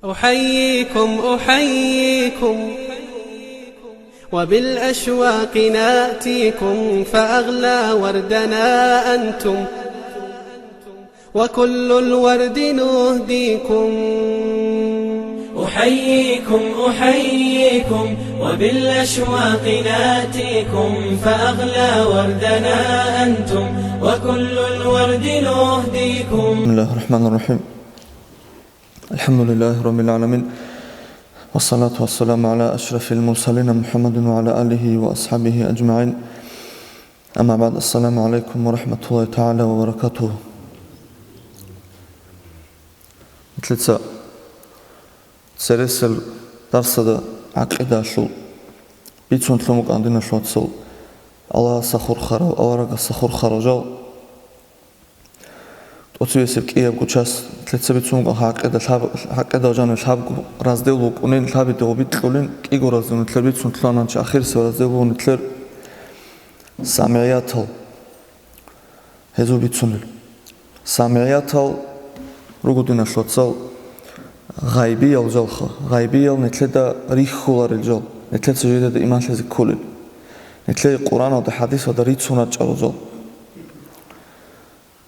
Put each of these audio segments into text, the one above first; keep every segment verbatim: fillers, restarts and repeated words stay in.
أحييكم، أحييكم، وبالأشواق نأتيكم، فأغلى وردنا أنتم، وكل الورد نهديكم. أحييكم، أحييكم، وبالأشواق نأتيكم، فأغلى وردنا أنتم، وكل الورد نهديكم. بسم الله الرحمن الرحيم. الحمد لله رب العالمين. والصلاة والسلام على أشرف المرسلين محمد وعلى آله وأصحابه أجمعين. أما بعد، السلام عليكم ورحمة الله تعالى وبركاته. Нилъеца цересел дарсада гӀакъидалъул бицун лъун букӀан, диналъул вацал, Аллагьасда хурхарал, аварагасда хурхарал жал. ТӀоцебесеб кӀиябго час нилъеца бицун буго гӀакъида лъаб-, гӀакъидал жаниб лъабго раздел букӀунин, лъабиде гъоб бикьулин, кӀиго раздел нилъер бицун лъугьана, гьанже ахирисеб раздел буго нилъер самигӀиятал. Гьезул бицунел. СамигӀиятал руго, диналъул вацал, гъайбиял жалха, гъайбиял нилъеда рихьуларел жал, нилъеца жидеда иман лъезе кколел. Нилъее Къуръаналда, хӀадисалда рицун рачӀарал жал.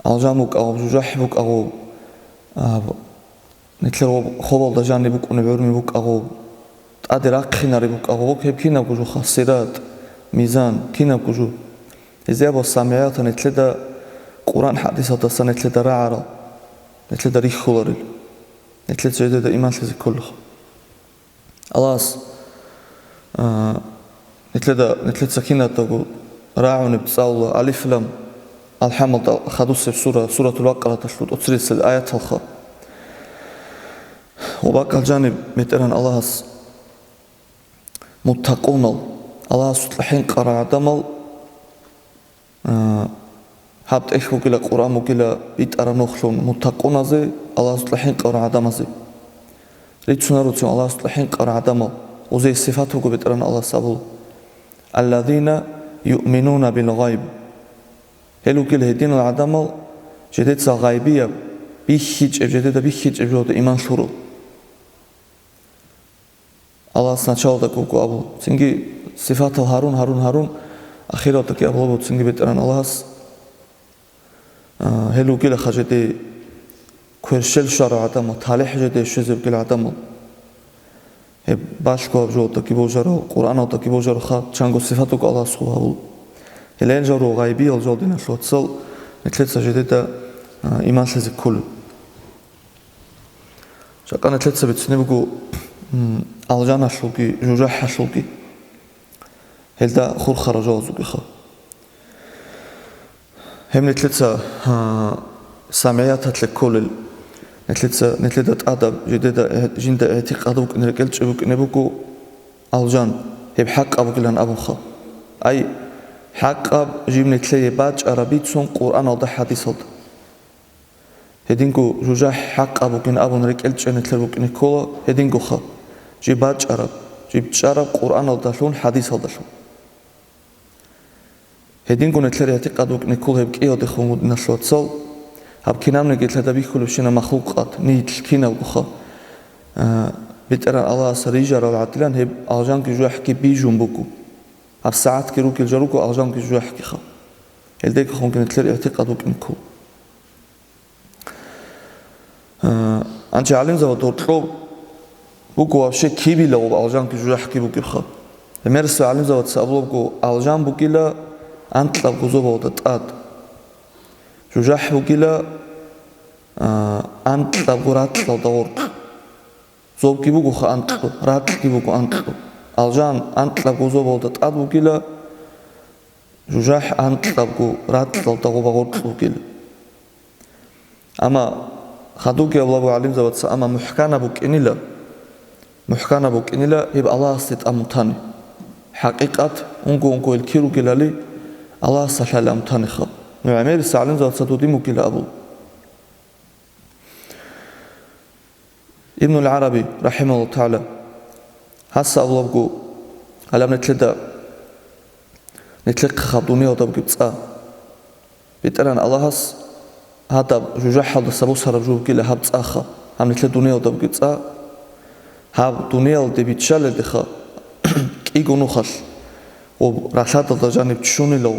Алжан букӀа гъоб, жужахӀ букӀа гъоб, а, нилъер гъоб хобалда жаниб букӀунеб гӀурми букӀа гъоб, тӀаде рахъинареб букӀа гъоб, гьеб кинабго жоха, сират, мизан, кинабго жо. Гьезие абула самигӀиятал нилъеда Къуръан хӀадисалдаса нилъеда рагӀарал, нилъеда рихьуларел, нилъеца жидеда иман лъезе кколелха. Аллагьас, а, нилъеда, нилъеца кинатдаго рагӀунеб цӀалула Алиф-Лам, АлхӀамалда хадусеб сура, Суратул Бакъараталъул тӀоцересел аяталха. Ва бакъал жаниб БетӀергьан Аллагьас муттакъунал, Аллагьасукьа хӀинкъарал гӀадамал, А, гьаб тӀехь бугила, Къуръан бугила битӀараб нухлъун муттакъуназе, Аллагьасукьа хӀинкъарал гӀадамазе. Рицунаруцин Аллагьасукьа хӀинкъарал гӀадамал, гъозие сифат буго БетӀергьан Аллагьас абула: «Аллазина юъминуна бил гъайб». Гьел ругел гьединал гӀадамал, жидеца гъайбияб, бихьичӀеб, жидеда бихьичӀеб жода иман лъурал. Аллагьас началалдаги вуго абу, цинги сифатал гьарун, гьарун, гьарун, ахиралдаги абулабу цинги БетӀергьан Аллагьас, а, гьел ругила хажеде кверщел щварал гӀадамал, талихӀ жеде щвезе ругел гӀадамал. Гьеб балъго гьаб жодаги божарал, Къуръаналдаги божаруха, чанго сифат вуго Аллагьасул гьабул. Гьеле гьел жавру гъайбиял жал, диналъул вацал, нилъеца жедеда, а, иман лъезе кколеб. Жакъа нилъеца бицине буго, м, алжаналъулги жужахӀалъулги, гьелда хурхарал жалазулгиха. Гьеб нилъеца, а, самигӀияталъе кколел, нилъеца, нилъеда тӀадаб, жидеда, э, жинда игӀтикъад букӀине, рекӀелчӀеб букӀине буго алжан, гьеб хӀакъаб бугилан абунха. Ай, хӀакъаб жиб нилъее бачӀараб бицун Къуръаналда, хӀадисалда. Гьединго жужахӀ хӀакъаб бугин абун рекӀелчӀеб нилъер букӀине ккола, гьедингоха, жиб бачӀараб, жиб чӀараб Къуръаналдалъун, хӀадисалдалъун. Гьединго нилъер игӀтикъад букӀине ккола гьеб кӀиялдехун, диналъул вацал, гьаб кинабниги лъадаб бихьулебщинаб махлукъат, нилъ кинабгоха, а, БетӀергьан Аллагьас рижарал гӀадилан гьеб алжанги жужахӀги бижун буго. ГьабсагӀатги ругел жал руго алжанги жужахӀгиха. Гьелдегихунги нилъер игӀтикъад букӀине ккола. Э, анча гӀалимзабаз доркьоб буго вообще кибила гъоб алжанги жужахӀги бугебха. Гьемерса гӀалимзабаца абулабго, алжан бугила анкьабго зобалда тӀад. ЖужахӀ бугила, а, анкьабго ракьалда гъоркь. Зобги бугоха анкьу, ракьги буго анкьу. Алжан анкьабго зобалда тӀад бугила, жужахӀ анкьабго ракьалда гъоба гъоркь бугила. Амма хадубги абулабу гӀалимзабаца, амма мухӀканаб букӀинила, мухӀканаб букӀинила гьеб Аллагьасде тӀамун тани. ХӀакъикъат, унго-унго гьел кир ругелали, Аллагьасалъали амун таниха. Ну, гӀемерисеб гӀалимзабаца додин бугила абу. Ибнул ГӀараби, рахӀимагьуллагьу тагӀала, гьас абулабго, гьалаб нилъеда, нилъехъа гьаб дуниялда бугеб цӀа. БетӀергьан Аллагьас гьадаб жужахӀалдаса босараб жо бугила гьаб цӀаха, гьаб нилъер дуниялда бугеб цӀа, Гьаб дуниялде биччалелдеха кӀиго нухалъ, гъоб ралъадалда жаниб ччунилав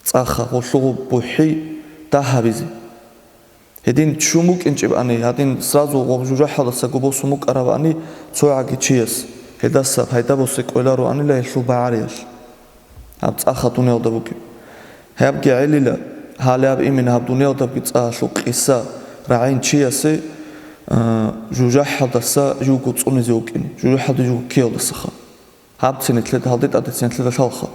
цӀаха, гъолъуго бухӀи дагьабизе. Гьедин ччун букӀинчӀебани, гьадин сразу гъоб жужахӀалдасаго босун букӀарабани цо гӀаги чияс, гьелдаса пайда босе кӀолароанила гьелъул багӀариялъ. Гьаб цӀаха дуниялда бугеб. Гьабги гӀелила, гьале гьаб имин гьаб дуниялдабги цӀаялъул къиса рагӀин чиясе, а, жужахӀалдаса живго цӀунизе вукӀине, жужахӀалде живго ккеялдасаха. Гьаб цинетлъеда, гьалде тӀаде цинетлъеда лъалха.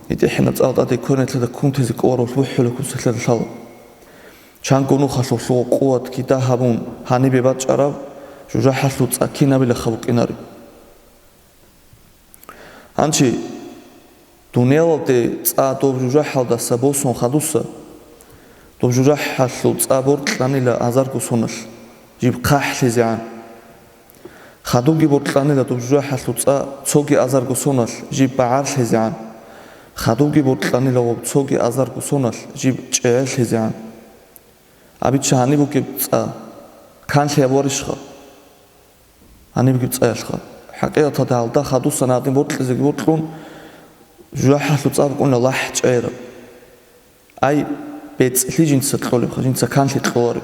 ГьитӀихӀина цӀал тӀаде кквенетлъеда ккунтизе кӀоларулъ бухӀулеб ккун цетлъеда лъала. Чанго нухалъулъ къуват кида гьабун, гьанибе бачӀараб жужахӀалъул цӀа кинабилаха букӀинареб. Гьанчи дуниялалде цӀа доб жужахӀалдаса босун хадуса, доб жужахӀалъул цӀа боркьанила азарго соналъ, жиб хъахӀлъизегӀан. Хадубги боркьанила доб жужахӀалъул цӀа цоги азарго соналъ, жиб багӀарлъизегӀан. Хадубги боркьанила гъоб цоги азарго соналъ, жиб чӀегӀерлъизегӀан. Абича гьаниб бугеб цӀа канлъи гьабуарищха? Гьаниб бугеб цӀаялъха. ХӀакъикъаталда гьалда хадусан гьадин боркьизеги боркьун, жужахӀалъул цӀа букӀуна лахӀ чӀегӀераб. Ай, бецӀлъи жинца кьолебха, жинца канлъи кьолареб.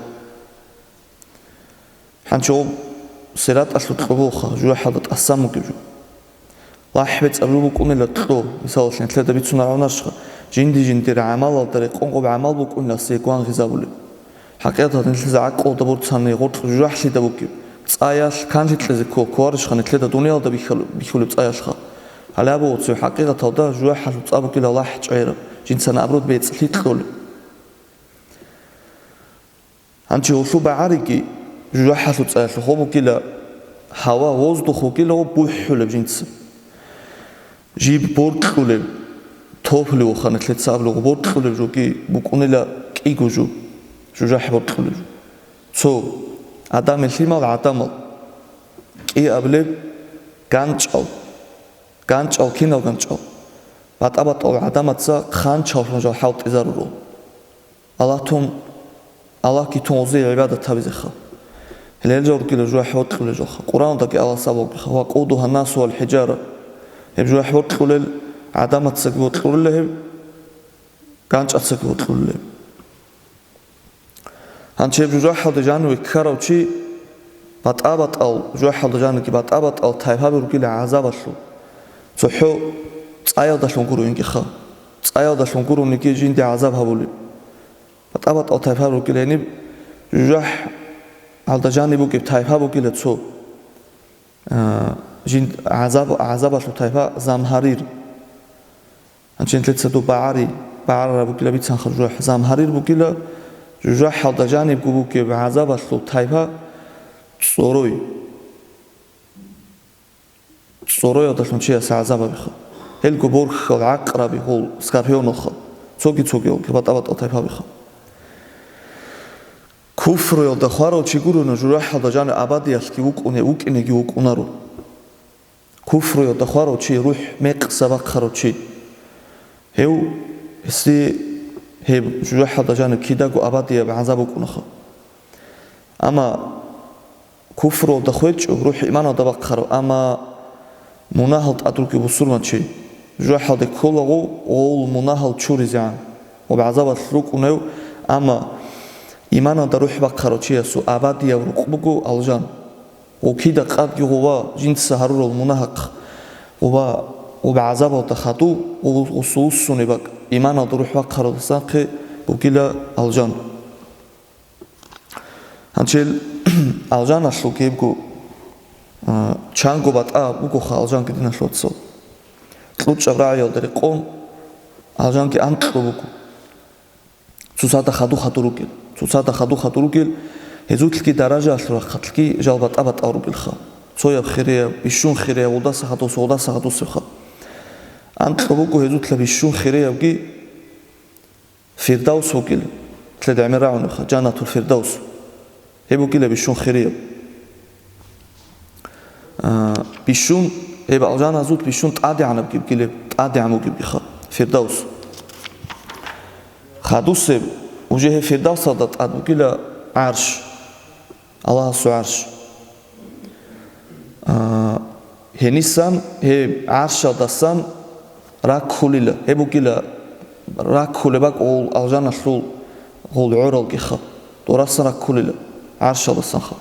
Гьанчо сираталъул кьоболха, жужахӀалда тӀасан бугеб жо. ЛахӀ бецӀаб жо букӀунила кьо, мисалалъе, нилъеда бицун гьарунарищха, жинди-жиндир гӀамалалда рекъон гъоб гӀамал букӀунила сие гвангъизабулеб. ХӀакъикъаталда нилъеца гӀакълалда борцани гъоркь жужахӀлъида бугеб, цӀаялъ канлъи кьезе кко-, кколарищха нилъеда дуниялда бихьал-, бихьулеб цӀаялъха. Гьале абугъоцев хӀакъикъаталда жужахӀалъул цӀа бугила лахӀ чӀегӀераб, жинца наоборот бецӀлъи кьолеб. Гьанчи гьелъул багӀариги жужахӀалъул цӀаялъухъ бугила, гьава, воздух вугила ва бухӀулеб жинца. Жиб боркьулеб, топливо-ха нилъеца абулеб, боркьулеб жоги букӀунила кӀиго жо, жужахӀ боркьулеб жо. Цо, Адамил лъимал, гӀадамал, кӀиабилеб, ганчӀал. ГанчӀал, кинал ганчӀал? БатӀа-батӀал гӀадамаца хъанчаллъун жал хӀалтӀизаруро. Аллагьтун, Аллагьги тун гъозие гӀибадат гьабизеха. Гьелел жал ругила жужахӀ бокьулел жалха. Къуръаналдаги Аллагьас абулебха: «Вакъудугьа ннасу вал хӀижара». Гьеб жужахӀ бокьулел гӀадамацаги бокьулел гьеб, ганчӀацаги бокьулел гьеб. Гьанчи гьеб жужахӀалда жаниве ккарав чи, батӀа-батӀал, жужахӀалда жанивеги батӀа-батӀал тайпаби ругила гӀазабалъул. ЦохӀо цӀаялдалъун гурониги ха. ЦӀаялдалъун гурониги жинде гӀазаб гьабулеб. БатӀа-батӀал тайпаби ругила гьениб, жужахӀалда жаниб бугеб тайпа бугила цо. А, жин-, гӀазаб-, гӀазабалъул тайпа замгьарир. Гьанчи нилъеца доб багӀари, багӀарараб бугила бицанха жужахӀ. Замгьарир бугила, жужахӀалда жанибго бугеб гӀазабалъул тайпа цӀорой. ЦӀороялдалъун чиясе гӀазаб гьабиха. Гьелго борхьал, гӀакъраби, гьол, скорпионалха. Цоги-цогиялги батӀа-батӀал тайпабиха. Куфруялда хварав чи гурони жужахӀалда жанив абадиялъги вукӀуне-, вукӀинеги вукӀунаро. Куфруялда хварав чи, рухӀ мекъса бахъарав чи. Гьев, гьесие гьеб жужахӀалда жанив кидаго абадияб гӀазаб букӀунаха. Амма куфруялда хвечӀо, рухӀ иманалда бахъарав, амма мунагьал тӀад ругев бусурманчи, жужахӀалде кколаго гъол мунагьал чуризегӀан, гъоб гӀазабалъ рукӀунев, амма иманалда рухӀ бахъарав чиясул абадияб рукъ буго алжан. Гъукида къадги гъова жинца гьарурал мунагьахъ, гъова, гъоб гӀазабалда хадув, гъу-, гъусул вуссунеб бакӀ, иманалда рухӀ бахъаралдасанхъе бугила алжан. Гьанчел алжаналъул гьебго, а, чанго батӀа бугоха алжанги, диналъул вацал. КьучӀаб рагӀиялда рекъон алжанги анкьго буго. Цоцазда хадур-хадур ругел, цоцазда хадур-хадур ругел, гьезулъги даражаялъул рахъалъги жал батӀа-батӀал ругелха. Цояб хирияб, бищун хирияб, гъудаса хадус, гъудаса хадусебха. Анкьго буго гьезулъа бищун хириябги Фирдавс вугел, лъед гӀемер рагӀунеха, Жаннатул Фирдавс. Гьеб бугила бищун хирияб. А, бищун, гьеб алжаназул бищун тӀадегӀанабги бугила, тӀадегӀан бугебгиха, Фирдавс. Хадусеб, уже гьеб Фирдавсалда тӀад бугила гӀарш, Аллагьасул гӀарш. Гьенисан гьеб гӀаршалдасан раккулила, гьеб бугила раккулеб бакӀ гъол алжаналъул гъол гӀоралгиха, дорасан раккулила гӀаршалдасанха.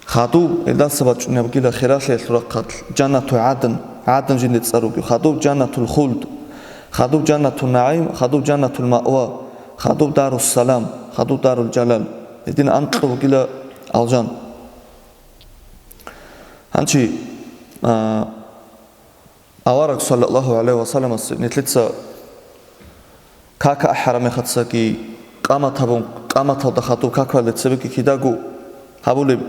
Хадуб, гьелдаса бачӀунеб бугила хиралъиялъул рахъалъ, жаннату ГӀадн, ГӀадн жинде цӀар ругев, хадуб жаннатул хулд, хадуб жаннатул нагӀим, хадуб жаннатул маъва, хадуб дарус салам, хадуб дарул жалал. Гьедин анкьго бугила алжан. Гьанчи, а, авараг саллаллагьу гӀалайгьи ва салламас нилъеца как ахӀараб мехацаги къамат гьабун, къаматалда хадуб какалде цебеги кидаго гьабулеб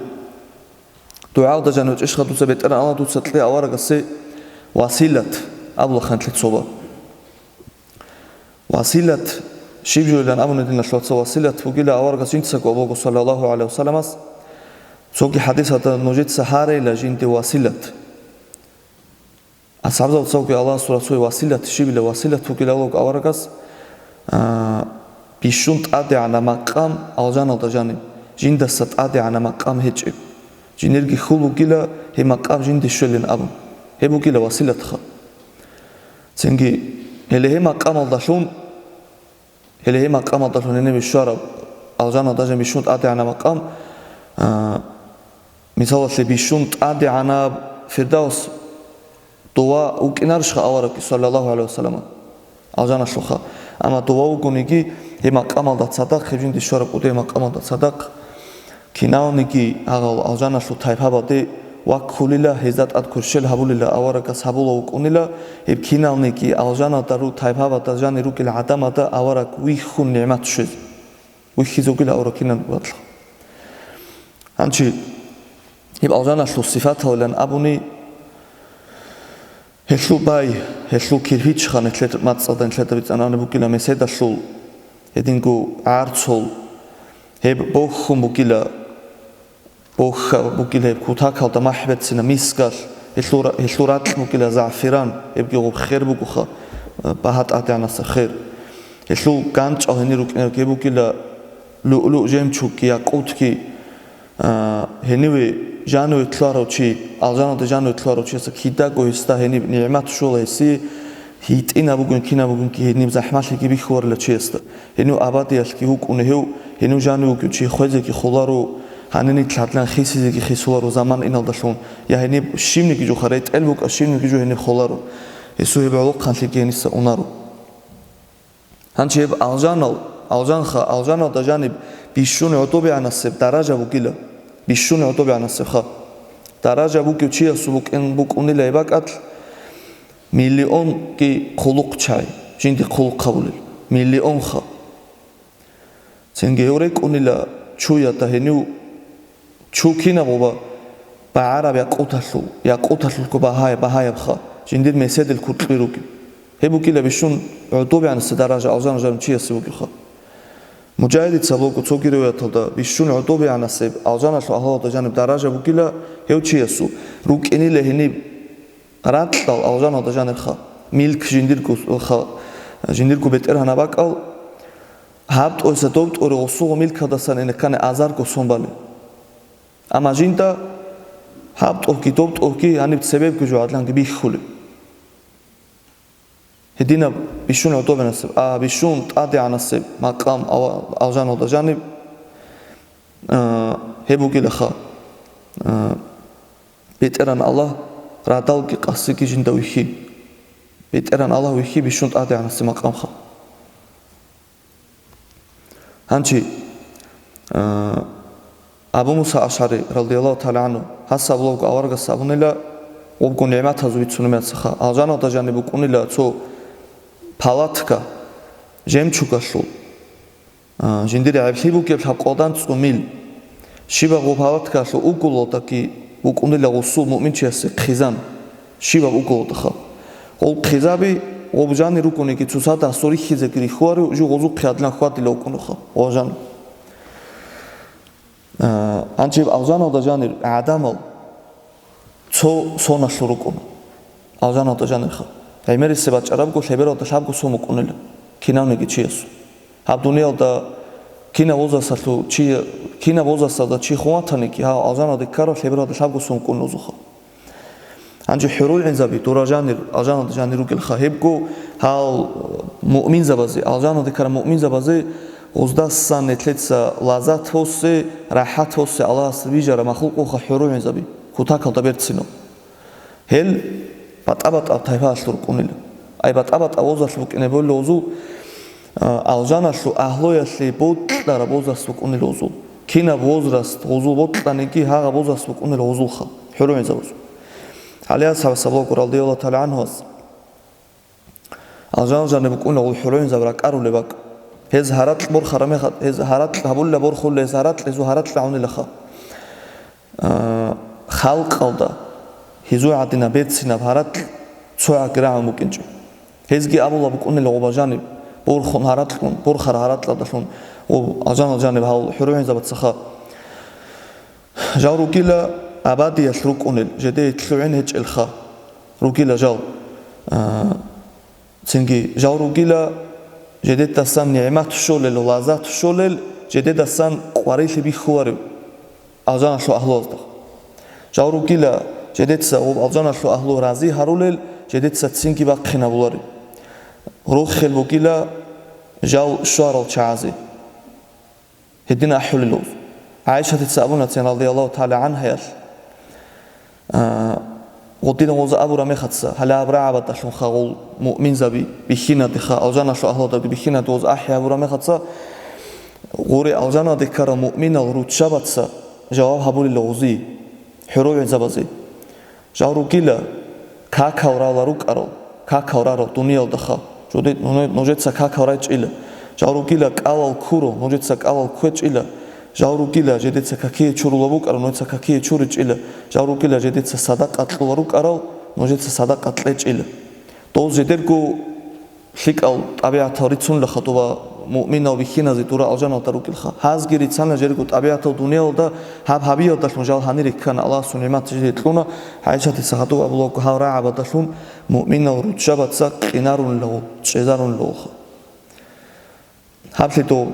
дугӀалда жанив чӀищха дуца БетӀергьан Аллагь дуца кье аварагасе василат абулаха нилъеца цоба. Василат щиб жойилан абуни, диналъул вацал, василат бугила аварагас жинцаго абуго, саллаллагьу гӀалайгьи ва салламас, цоги хӀадисалда нужеца гьарейила жинде василат. АсхӀабзабацаги Аллагьасул Расуле василат щибила, василат бугила абуго аварагас, а, бищун тӀадегӀанаб макъам алжаналда жаниб, жиндаса тӀадегӀанаб макъам гьечӀеб. Жиндирги хьул бугила гьеб макъам жинде щвелин абун. Гьеб бугила василатха. Цинги, гьеле гьеб макъамалдалъун, гьеле гьеб макъамалдалъун гьениб щвараб, алжаналда жаниб бищун тӀадегӀанаб макъам, а, мисалалъе, бищун тӀадегӀанаб Фирдавс дова вукӀинарищха аварагги, саллаллагьу гӀалайгьи ва саллама, алжаналъулха. Амма дова вугониги, гьеб макъамалда цадахъ, гьеб жинде щвараб кӀудияб макъамалда цадахъ, киналниги гьагъал алжаналъул тайпабаде ваккулила, гьезда тӀад кверщел гьабулила аварагас гьабула вукӀунила, гьеб киналниги алжаналда ру-, тайпабада жанир ругел гӀадамазда авараг вихьун нигӀмат щвезе. Вихьизе вугила авараг кинаб батлъа. Гьанчи гьеб алжаналъул сифаталилан абуни, гьелъул бай, гьелъул кирпичха нилъер мацӀалда нилъеда бицӀанани бугила меседалъул, гьединго гӀарцул, гьеб бохьун бугила, бохьа бугила гьеб кутакалда махӀ берцина мискалъ, гьелъул ра-, гьелъул ракь бугила загӀфиран, гьебги гъуб хер бугоха, багьа тӀадегӀанасеб хер. Гьелъул ганчӀал гьенир рукӀинарги гьеб бугила луълу, жемчугги, якъутги, а, гьениве жаниве ккарав чи, алжаналде жаниве ккарав чиясда кидаго гьесда гьениб нигӀмат щола гьесие, гьитӀинаб бугин, кинаб бугинги гьениб захӀмалъиги бихьуларила чиясда. Гьенив абадиялъги вукӀуна гьев, гьенив жанив вугев чи хвезеги холаро, гьаниб нилъ гӀадлан хисизеги хисуларо заман иналдалъун, я гьениб щибниги жо ха ретӀел букӀа, щибниги жо гьениб холаро. Гьесул гьеб гӀолохъанлъиги гьениса унаро. Гьанчи гьеб алжанал, алжанха, алжаналда жаниб бищун гӀодобегӀанасеб даража бугила. Бищун гӀодобегӀанасебха. Даража бугев чиясул букӀин-, букӀунила гьеб бакӀалъ миллионги хъулухъчагӀи, жинди хъулухъ гьабулел. Миллионха. Цинги гьев рекӀунила чуяда гьенив Чу кинабго ба-, багӀараб якъуталъул, якъуталъулго багьаяб, багьаябха, жиндир меседил куркьби ругеб. Гьеб бугила бищун гӀодобегӀанасеб даража алжана жанив чиясе бугебха. Мужагьидица абуго цоги риваяталда, бищун гӀодобегӀанасеб алжаналъул агьлуялда жаниб даража бугила гьев чиясул, рукӀинила гьениб ракьал алжаналда жанибха, милк жиндирго ха-, жиндирго бетӀергьанаб бакӀал, гьаб тӀоса доб тӀоре гъусуго милкалдасан инаккани азарго сон балеб. Амма жинда гьаб тӀогьги доб тӀогьги гьаниб цебебго жо гӀадланги бихьулеб. Гьединаб бищун гӀодобегӀанасеб, а, бищун тӀадегӀанасеб макъам ава-, алжаналда жаниб, а, гьеб бугилаха, а, БетӀеран Аллагь радалги къасиги жинда вихьи. БетӀеран Аллагь вихьи бищун тӀадегӀанасеб макъамха. Гьанчи, а, Абу Муса АшгӀари, радияллагьу тагӀала гӀангьу, гьас абулебго аварагас абунила, гъобго нигӀматазул бицунеб мехалъха, алжаналда жаниб букӀунила цо палатка, жемчугалъул, а, жиндир гӀеблъи бугеб лъабкъоялда анцӀго мил. Щибаб гъоб палаткаялъул угулалдаги букӀунила гъусул муъминчиясе хъизан. Щибаб угулалдаха. Гъол хъизаби гъоб жанир рукӀунеги цоцазда гьасул рихьизеги рихьуларо, жо гъозухъе гӀадлан хьвадила вукӀунаха гъо жан. А, гьанчи алжаналда жанир гӀадамал цо соналъур рукӀуна. Алжаналда жанирха. ГӀемерисеб бачӀарабго лъебералда лъабго сон букӀунила кинавниги чиясул. Гьаб дуниялда кинаб возрасталъул чи, кинаб возрасталда чи хун ватаниги, гьав алжаналде ккарав лъебералда лъабго сон ккун рузуха. Гьанже хӀурул гӀинзаби дура жанир, алжаналда жанир ругелха, гьебго гьал муъминзабазе, алжаналде ккарал муъминзабазе гъуздасан нилъеца лаззат босе, рахӀат босе Аллагьас вижараб махлукъуха хӀурул гӀинзаби, кутакалда берцинал. Гьел батӀа-батӀа тайпаялъул рукӀунила. Ай батӀа-батӀа возалъ букӀине болла гъузул, а, алжаналъул агьлуялъе бокьараб возраст букӀунила гъузул. Кинаб возраст гъузул бокьаниги, гьагъаб возраст букӀунила гъузулха, хӀурул гӀинзабазул. ГӀали асхӀабас абулаго, радияллагьу тагӀала гӀангьуяс, алжанал жаниб букӀунила гъул хӀурул гӀинзаб ракӀарулеб бакӀ. Гьез гьаракь борхараб мехалъ, гьез гьаракь гьабулеб борхулеб, гьез гьаракь, гьезул гьаракь гьавунилаха. А, халкъалда гьезул гӀадинаб берцинаб гьаракь цогӀаги рагӀун букӀинчӀеб. Гьезги абула букӀунила гъоба жаниб, борхун гьаракьун, борхараб гьаракьалдалъун, гъоб алжанал жаниб гьал хӀурул гӀинзабацаха. Жал ругила абадиялъ рукӀунел, жеде лъугӀин гьечӀелха ругила жал. А, Цинги жал ругила жедедасан нигӀмат щолел, лаззат щолел, жедедасан къварилъи бихьуларев алжаналъул агьлуялда. Жал ругила жедеца гъоб алжаналъул агьлу рази гьарулел, жедеца цинги бахъинабуларев. Рохел бугила жал щварал чагӀазе. Гьедин ахӀулел гъуз. ГӀайшатица абунацин, радияллагьу тагӀала гӀангьаялъ, а, гъудин гъуз абураб мехаца, гьале гьаб рагӀабадалъун хагъул муъминзаби бихьинадеха, алжаналъул агьлудаги бихьинаде гъуз ахӀи гьабураб мехаца, гъуре алжаналде ккарал муъминал руччабаца жаваб гьабулел гъузи, хӀурул гӀинзабазе. Жал ругила какал рала рукӀарал, какал рарал дуниялдаха. Жуде-, ну-, нужеца какал райчӀила. Жал ругила кӀалал ккурал, нужеца кӀалал кквечӀила. Жал ругила жедеца какие чурула букӀарал, нужеца какие чуричӀила. Жал ругила жедеца садакъа кьула рукӀарал, нужеца садакъа кьечӀила. Дол жедерго лъикӀал тӀабигӀатал рицунила хадуба муъминал бихьиназе дура алжаналда рукӀелха. Гьазги рицана жерго тӀабигӀатал дуниялалда гьаб гьабиялдалъун жал гьанире ккана, Аллагьасул нигӀмат жиде кьуна, ГӀайшатица хадув абулаго гьав рагӀабадалъун муъминал руччабаца къинарунилавул, чӀезарунилавулха. Гьаблъидал,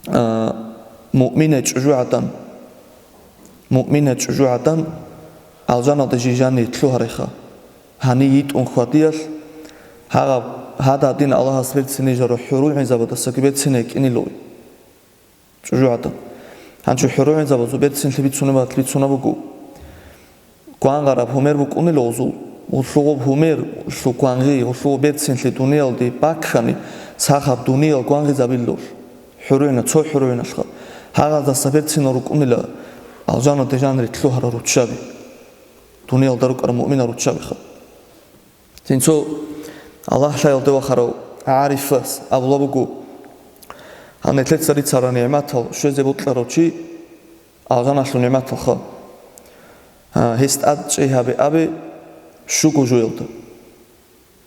а, муъминай чӀужугӀадан, муъминай чӀужугӀадан алжаналда жижани лъугьареха. Гьани йитӀун хьвадиялъ, гьагъаб, гьада гьадин Аллагьас берцин нижер хӀурул гӀинзабадасаги берцин гьекӀинилуй. ЧӀужугӀадан. Гьанчо хӀурул гӀинзабазул берцинлъи бицунеб батли бицунаб буго. Гвангъараб гьумер букӀунила гъузул, гъулъугъуб гьумер, гъулъу гвангъи, гъулъугъуб берцинлъи дуниялде баккани, сахаб дуниял гвангъизабилла гъулъ. ХӀурул гӀина, цо хӀурул гӀиналъха. Гьагъаздаса берцинал рукӀунила алжаналде жанире лъугьарал руччаби. Дуниялда рукӀарал муъминал руччабиха. Цинцо Аллагь лъаялде вахарав гӀарифас абула буго: гьанилъеца рицарал нигӀматал щвезе бокьарав чи алжаналъул нигӀматалха. Гьес тӀадчӀей гьабе абе щуго жоялда.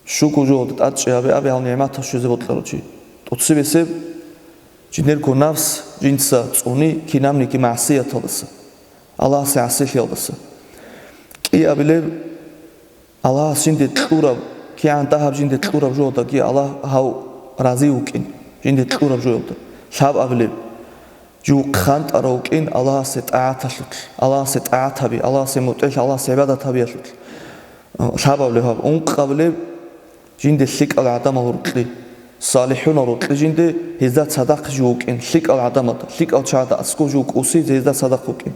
Щуго жоялда тӀадчӀей гьабе абе гьал нигӀматал щвезе бокьарав чи. ТӀоцебесеб жиндирго нафс жинца цӀуни кинабниги магӀсияталдаса, Аллагьасе гӀасилъиялдаса. КӀиабилеб Аллагьас жинде кьураб, кигӀан дагьаб жинде кьураб жоялдаги Аллагь гьав рази вукӀин, жинде кьураб жоялда. Лъабабилеб, жив хъантӀарав вукӀин Аллагьасе тӀагӀаталъулъ, Аллагьасе тӀагӀат гьаби, Аллагьасе мутӀигӀлъи, Аллагьасе гӀибадат гьабиялъулъ. Лъабабилеб гьаб. Ункъабилеб, жинде лъикӀал гӀадамал рокьи, салихӀунал рокьи жинде, гьезда цадахъ жив вукӀин, лъикӀал гӀадамалда, лъикӀал чагӀазда аскӀов жив кӀусизе гьезда цадахъ вукӀин.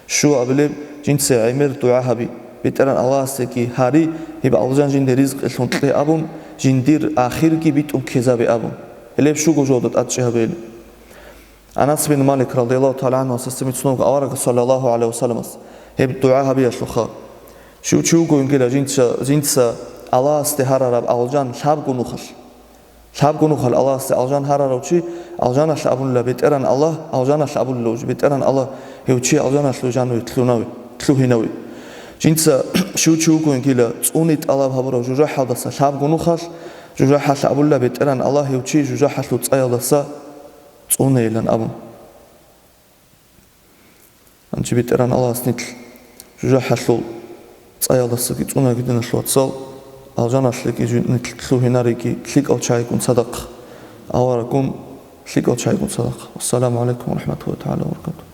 Щуабилеб, жинца гӀемер дугӀа гьаби, БетӀеран Аллагьасеги гьари, гьеб алжан жинде ризкъилъун кье абун, жиндир ахирги битӀун ккезабе абун. Гьелеб щуго жода тӀадчӀи гьабейилан. Анас бин Малик, радияллагьу тагӀала гӀангьу, асасда бицунеб аварагас, саллаллагьу гӀалайгьи вассаламас, гьеб дугӀа гьабиялъулха. Щив чи вуго, йингила жинца, жинца Аллагьасде гьарараб алжан лъабго нухалъ. Лъабго нухалъ Аллагьасде алжан гьарарав чи, алжаналъ абунила БетӀеран Аллагь, алжаналъ абулила жо, БетӀеран Аллагь, гьев чи алжаналъул жаниве лъугьинави, лъугьинави. Жинца щив чи вуго, йингила цӀуни тӀалаб гьабурав жужахӀалдаса лъабго нухалъ, жужахӀалъ абулила БетӀеран Аллагь, гьев чи жужахӀалъул цӀаялдаса цӀунейилан абун. Гьанже БетӀеран Аллагьас нилъ жужахӀалъул цӀаялдасаги цӀунаги, диналъул вацал, алжаналъеги жи-, нилъ лъугьинариги лъикӀал чагӀигун цадахъ, аварагун лъикӀал чагӀигун цадахъ. Вассаламу гӀалайкум ва рахӀматуллагьи тагӀала ва баракатугь.